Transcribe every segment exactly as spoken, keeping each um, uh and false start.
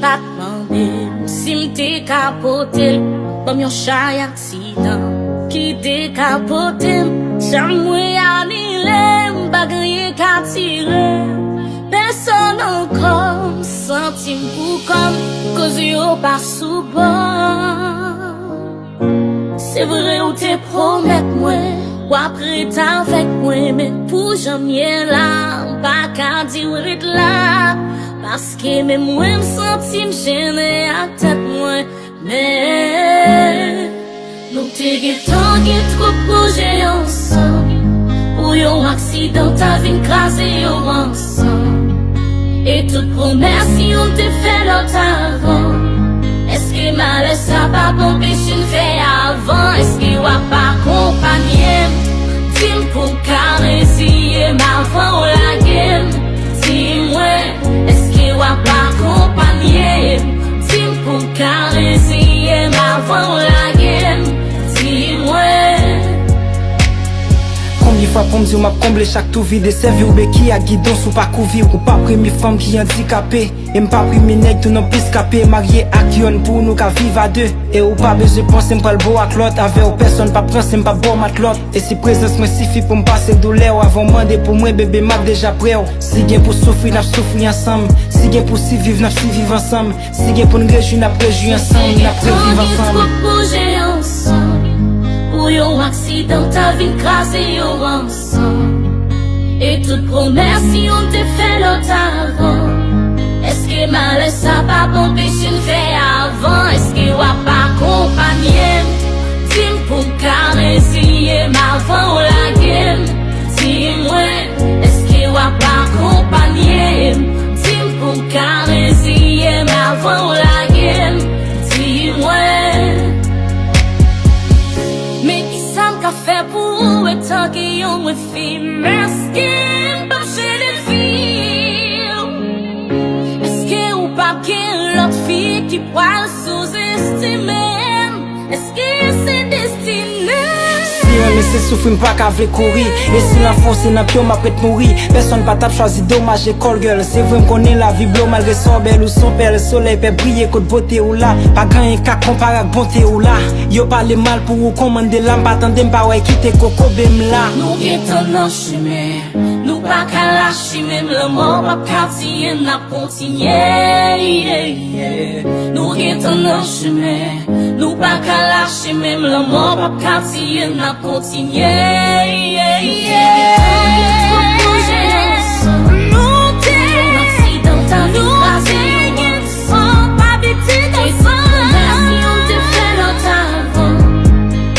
Pa t mande m si m te ka pote l. Ban m yon chay aksidan ki te ka pote m. Janm mwen anile m, pa genyen ka tire m. Pèsonn ankò, m santi m pou kò m, koz yo pa sou bò. Se vre ou te pwomèt mwen w ap ret avèk mwen, men pou jan m ye la, m pa ka di w ret la. Paske menm mwen m santi m jennen ak tèt mwen. Men nou te gentan gen twòp pwojè ansanm. Pou yon aksidan ta vin kraze yo ansanm. E tout pwomès youn te fè lòt avan. Èske malè sa p ap anpeche n fè avan? Èske w ap akonpanye m? Di m pou m ka reziye m avan w lage m. Di mwen, èske w ap akonpanye m? Di m pou m ka reziye m avan w lage m. Di mwen. Konbyen fwa pou m di w m ap konble chak twou vide, sèvi w beki ak gidon sou pakou vi w. Ou pa premye fanm ki andikape, e m pa premye nèg tou non plis kape. Marye ak yonn pou nou ka viv a de. E ou pa bezwen panse m pral bo ak lòt. Avè w pèsonn p ap ranse, m p ap bo matlòt. E si prezans mwen sifi pou m pase doulè w, avan w mande pou mwen, bebe, m ap deja prè w. Si gen pou soufri, n ap soufri ansanm. Si gen pou siviv, n ap siviv ansanm. Si gen pou n rejwi, n ap rejwi ansanm, n ap reviv ansanm. Twòp pwojè ansanm. Pou yon aksidan ta vin kraze yo ansanm. E tout pwomès youn te fè lòt avan. Èske malè sa p ap anpeche n fè avan? Èske w ap akonpanye m? Di m pou m ka reziye m avan w lage m. Di mwen, èske w ap akonpanye m? Di m pou m ka reziye m avan w lage m. Di mwen. Men kisa m ka fè pou ou etan ke yon mwen fi m? Èske m p ap jene fi w? Èske ou p ap gen lòt fi ki pral souzestime m? Èske se destine? Si renmen se soufri, m pa ka vle kouri. E si lanfò se nan pye w m ap ret mouri. Pèsonn pa t ap chwazi domaje call girl. Se vre m konnen lavi blo malgre sa w bèl ou son pèl. Solèy pè briye kot bote w la. Pa gen anyen ka konpare ak bonte w la. Yo pale mal pou ou konmande la, m pa tande, m pa wè kite kokobe m la. Nou gentan nan chimen, nou pa ka lache menm, lanmò p ap ka tiye n, n ap kontinye. Yeah, yeah. Nou gentan nan chimen, nou pa ka lache menm, lanmò p ap ka tiye n, n ap kontinye. Yeah, yeah. Nou te, nou te gen san, pa pitit ansanm.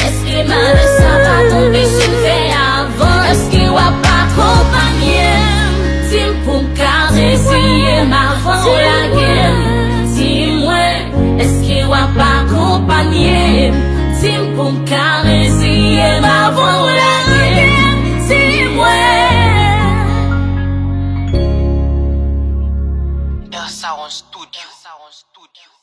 Èske malè sa pa t anpeche n fè avan? Èske w ap akonpanye m? Di m pou m ka reziye m avan w lage m. Di mwen, èske w ap akonpanye m? Di m pou m ka reziye m avan w lage m. Di mwen. Elsa on studio. Elsa on studio.